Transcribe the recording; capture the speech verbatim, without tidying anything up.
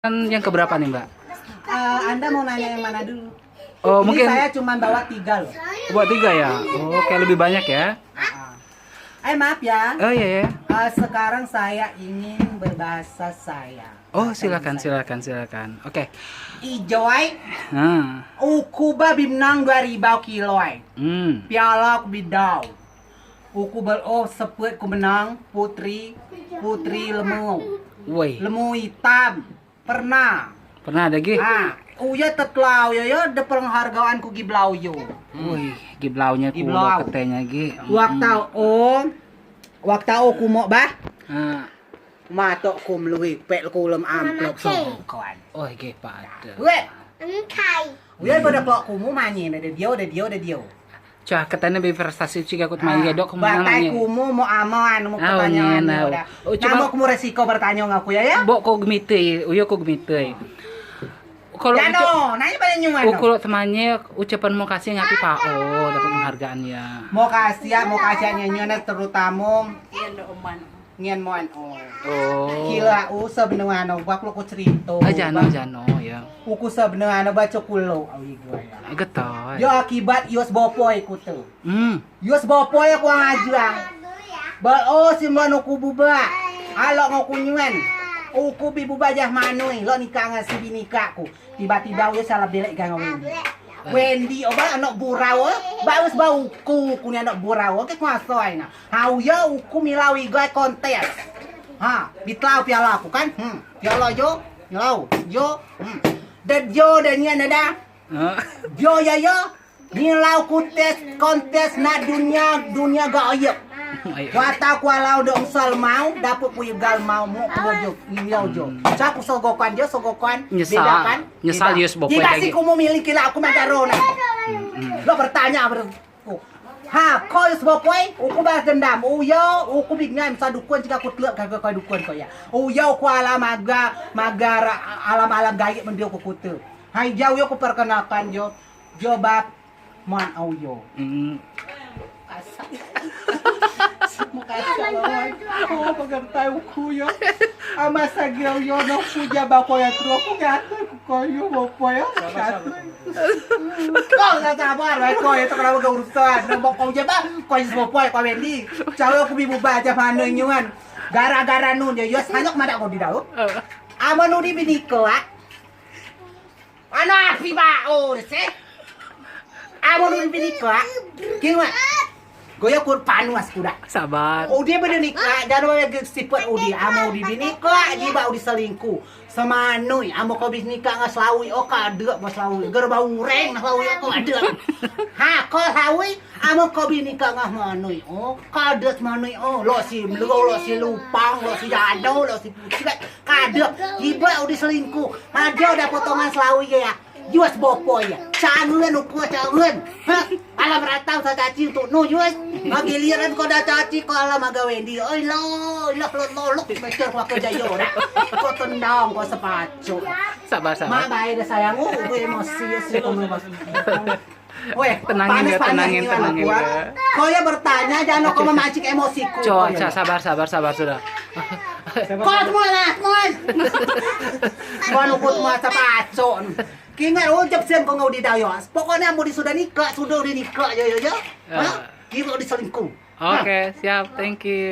Yang keberapa nih, Mbak? Eh, Anda mau nanya yang mana dulu? Oh, ini mungkin saya cuma bawa tiga loh. Bawa tiga ya? Oh, oke, lebih banyak ya. Ah. Eh, maaf ya. Oh, iya, ya. Eh, sekarang saya ingin berbahasa saya. Oh, silakan, silakan, silakan. Oke. Ijoi. Nah. Uku ba bi menang dua ribau kiloi. Hmm. Piala ku bi dau. Uku bel, oh, sepet ku menang putri, putri lemu. Woi. Lemu itam. Pernah. Pernah ade gi? Ah, uyo tetlau yo, yo, de penghargaan ku gi blau yo. Woi, gi blau nye ku. Gi blau. Ketenya gi. Waktau o, waktau o ku mok bah. Ah. Matok ku melui, pek ku lem amplop sogokan. Oh, gi pada. Weh. Engkai. Uyo, pada kok kumu manyi, ade dio, ade dio, ade dio. Cah, ketanya bi prestasi cik aku temani dok, kemana batai manyi? Kumu mau aman, mau pertanyaan dah. Namo kumu resiko bertanya ngaku ya, ya? Bok ko gemite, uyo ko gemite. Kalau Jano, nanya pada nyuman. Kalau temani ucapan mau kasih ngapi Pak O dapat penghargaan ya. Mau kasih ya, mau kasih nyanyian terutama Ngen moan o. Oh. Kila u sebenea no ba kulo ku cerito. Ah, jano, jano ya. Uku sebenea no ba cokulo awi gua ya. Getoi. Yo akibat yos bopoi ku tu. Hmm. Yos bopoi ku ngajang. Ba o si moan uku buba. Alok ngo ku nyuan. Uku bi buba jah manui. Lok nikah ngan si bi nikah ku. Tiba-tiba uyo salah belek gang Wendy. Wendy o ba anok burau o. Baus ba uku ku ni anok burau o. Ke kuaso ai na. Ha uyo uku milau igai kontes. Ha, bitlau piala ku kan. Hmm, piala jo, milau jo. Hmm. Ded jo de nien da. Jo ya yo. Milau kontes, kontes na dunia, dunia gaib. Wata kualau dong sal mau dapet ku igal mau mu ku jo. Milau jo. Sa ku sogokan jo, sogokan. Nyesal. Beda kan? Nyesal. Beda. Yos bopoi. Tiba si ku mau miliki lah aku magarona. Lo bertanya ber- Ha, ko yos bopoi, uku balas dendam. Uyo, uku bi ngai mesa dukun jika ku telek kagak kau dukun kau ya. Uyo ku alam aga, magar alam-alam gaib mendio ku kute. Hai jauh yo ku perkenalkan jo, jo bab moan uyo. Hmm. Kasar. Mau kasar lawan. Oh, pegertai uku yo. Ama sagel yo no puja bako ya terus aku gatel. Ko yo bopoi ya. Gatel. Ko nggak sabar, baik ko itu kenapa gak urusan. Nembok kau je bang, kau yang bopoi kau Wendy. Cawe aku bi buba aja mana nyuan. Gara-gara nun ya, yo sanyok madak kau di dalam. Ama nudi bi nikah. Ano api ba o se. Amo udi bi nikah. Kini wa. Goyo kur panuas kuda. Sabar. Udi bi nikah, jano lagi sipet udi. Amo udi bi nikah, jibeak udi selingkuh. Semanui, amo ko bi nikah ngen selawei o, kadek ngen selawei. Ger bau ureng ngen selawei o, kadek. Ha, ko selawei, amo ko bi nikah ngen semanui o, kadek semanui o. Lok si melego, lok si lupang, lok si jado, lok si pucet. Kadek, jibeak udi selingkuh. Majo da potongan selawei ya. Yos bopoi ya. Cangen uku cangen. Ha? Alam ratau sa caci untuk nu yos. Giliran ko da caci ko alam aga Wendy. Oi lo, lo lo lo lo. Betul ko kerja yo da. Ko tendang ko sepacu. Sabar, sabar. Ma bae da sayang, uh, uku emosi ya si ko. Weh, tenangin ya, tenangin, tenangin ya. Ko ya bertanya, jano ko memancing emosiku. Coba, sabar, sabar, sabar, sudah. Ko semua lah, semua. Ko nukut semua sepacu. Kingat ujep sen ko ngau di dayo. Pokoknya mau di sudah nikah, sudah di nikah, yo yo yo. Ha? Kira di selingkuh. Oke, siap. Thank you.